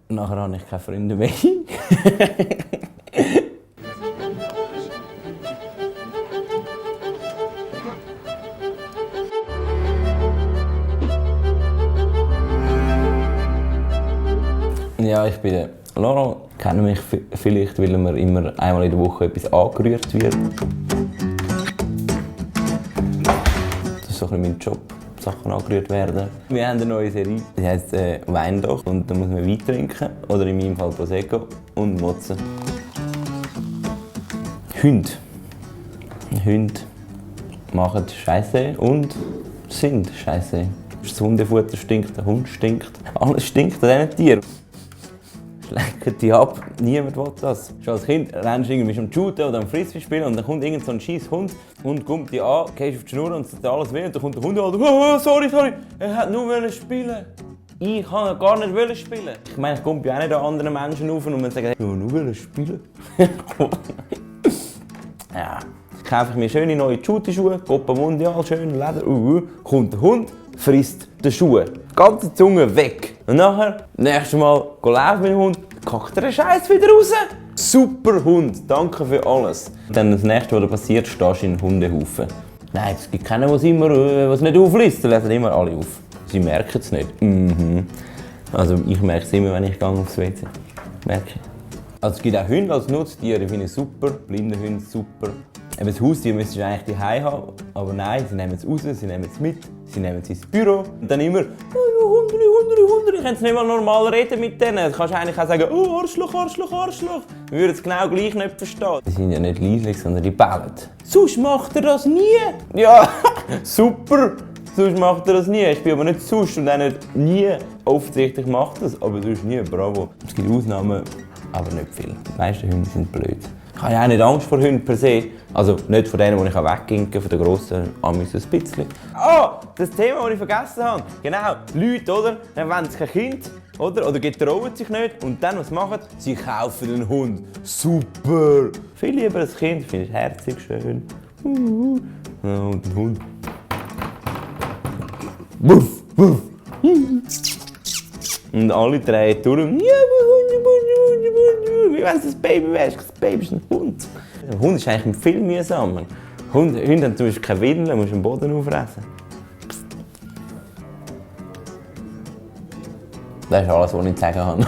Nachher habe ich keine Freunde mehr. Ja, ich bin der Laurent. Kennen mich vielleicht, weil mir immer einmal in der Woche etwas angerührt wird. Das ist so ein bisschen mein Job, Sachen angerührt werden. Wir haben eine neue Serie, die heisst Weindach. Und da muss man Wein trinken, oder in meinem Fall Prosecco, und motzen. Hunde machen Scheiße und sind Scheiße. Das Hundefutter stinkt, der Hund stinkt, alles stinkt an diesen Tieren. Schlecken die ab, niemand will das. Schon als Kind rennst du irgendwie am Shooten oder am Frisbee spielen und dann kommt irgend so ein scheiß Hund und kommt dich an, gehst auf die Schnur und sagt alles weh und dann kommt der Hund an und oh, sorry, er hat nur spielen. Ich kann gar nicht spielen. Ich meine, ich komme ja auch nicht an anderen Menschen auf und sagen, ich will nur spielen. Ja. Kaufe ich mir schöne neue Shooty-Schuhe, Copa Mundial, schön Leder, kommt der Hund, frisst den Schuh. Die ganze Zunge weg. Und nachher, nächstes Mal, laufen mit dem Hund, kackt er den Scheiß wieder raus. Super Hund, danke für alles. Dann das nächste, was da passiert, stehst du in einen Hundehaufen. Nein, es gibt keinen, der es nicht aufliest, sie lesen immer alle auf. Sie merken es nicht. Also ich merke es immer, wenn ich aufs WC merke. Also es gibt auch Hunde als Nutztiere, ich finde super, blinde Hunde super. Eben das Haustier müsstest du eigentlich daheim haben, aber nein, sie nehmen es raus, sie nehmen es mit, sie nehmen es ins Büro. Und dann immer, Hunde, ich kann nicht mal normal reden mit denen. Du kannst eigentlich auch sagen, oh, Arschloch. Wir würden es genau gleich nicht verstehen. Die sind ja nicht leislich, sondern die bellen. Sonst macht er das nie. Ja, super, sonst macht er das nie. Ich bin aber nicht sonst und auch nicht nie. Offensichtlich macht er es, aber sonst nie, bravo. Es gibt Ausnahmen, aber nicht viel. Die meisten Hunde sind blöd. Ich habe ja auch nicht Angst vor Hunden per se. Also nicht vor denen, die ich wegginken kann, von den grossen Amis ein bisschen. Das Thema, das ich vergessen habe. Genau, Leute, oder? Dann wollen sie kein Kind, oder getrauen sich nicht. Und dann, was machen sie? Sie kaufen einen Hund. Super! Viel lieber ein Kind, finde ich herzig, schön. Und ein Hund. Wuff, wuff. Und alle drehen durch. Ja, wie wenn es ein Baby wäre. Das Baby ist ein Hund. Ein Hund ist eigentlich viel mühsamer. Hunde haben zum Beispiel keine Windeln, musst den Boden auffressen. Das ist alles, was ich zu sagen habe.